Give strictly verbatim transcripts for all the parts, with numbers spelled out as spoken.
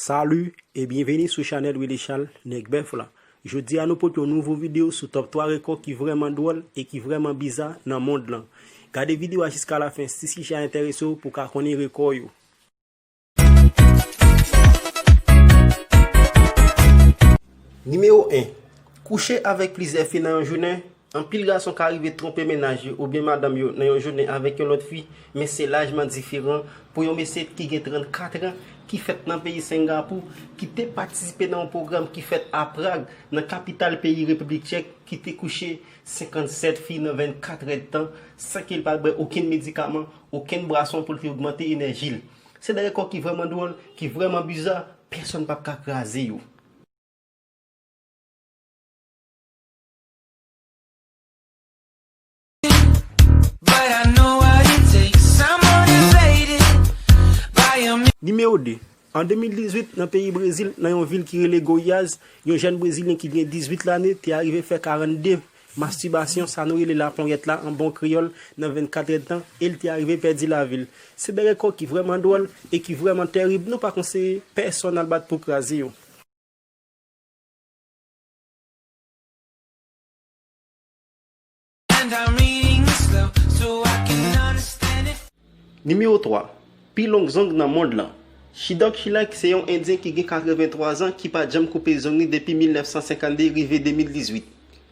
Salut et bienvenue sou chanèl Willy Charles Nèg Bèf la. Jodi a nou pote yon nouvo videyo sou top twa rekò ki vrèman dwòl e ki vrèman biza nan mond lan. Gade videyo a jiska lafen si sijè a enterese w pou w ka konnen rekò yo. Nimewo en. Kouche avèk plizyè fi nan yon jounen. Anpil gason ka rive twonpe mennaj yo oubyen madanm yo nan yon jounen avèk yon lòt fi, men se lajman diferan pou yon mesye ki gen trannkat an, ki fèt nan peyi Sengapou, ki te patisipe nan yon pwogram ki fèt a Prag, nan kapital peyi Repiblik Tchèk, ki te kouche senkannsèt fi nan vennkat èdtan, san ke l pa t bwè okenn medikaman, okenn bwason pou l te ogmante enèji l. Se de rekò ki vrèman dwòl, ki vrèman biza, pèsonn p ap ka kraze yo. But I know what it takes. I'm motivated by a mi- Nimewo de. An de mil dizuit, nan peyi Brezil, nan yon vil ki rele Goiás, yon jèn brezilyen ki gen dizuit lane te arive fè karannde mastibasyon, sa nou rele laponyèt la an bon kreyòl, nan vennkat èdtan, e l te arive pèdi lavi l. Se de rekò ki vrèman dwòl e ki vrèman tèrib, nou pa konseye pèsonn al bat pou kraze yo. And I'm reading slow so I can understand it. Nimewo twa. Pi long zong nan mond lan. Shidok Shilak se yon Endyen ki gen katrevenntwa zan ki pa t janm koupe zong li depi mil nèf san senkannde rive de mil dizuit.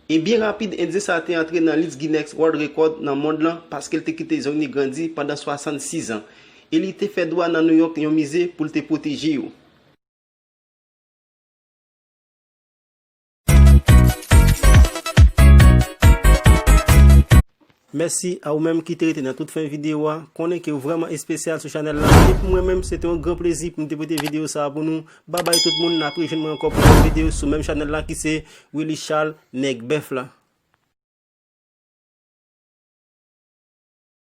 E byen rapid, Endyen sa a te antre nan lis Guinness World Record nan mond lan paske l te kite zong li grandi pandan swasannsis zan. E li te fè do a nan New York yon mize pou l te pwoteje yo. Mèsi a ou menm ki te rete nan tout fen videyo a. Konnen ke w vrèman espesyal sou chanèl la. E pou mwen menm, se te yon gran plezi pou m te pote videyo sa a pou nou. Babay tout moun, n ap rejwenn mwen ankò pou yon lòt videyo sou menm chanèl la ki se Willy Charles Nèg Bèf la.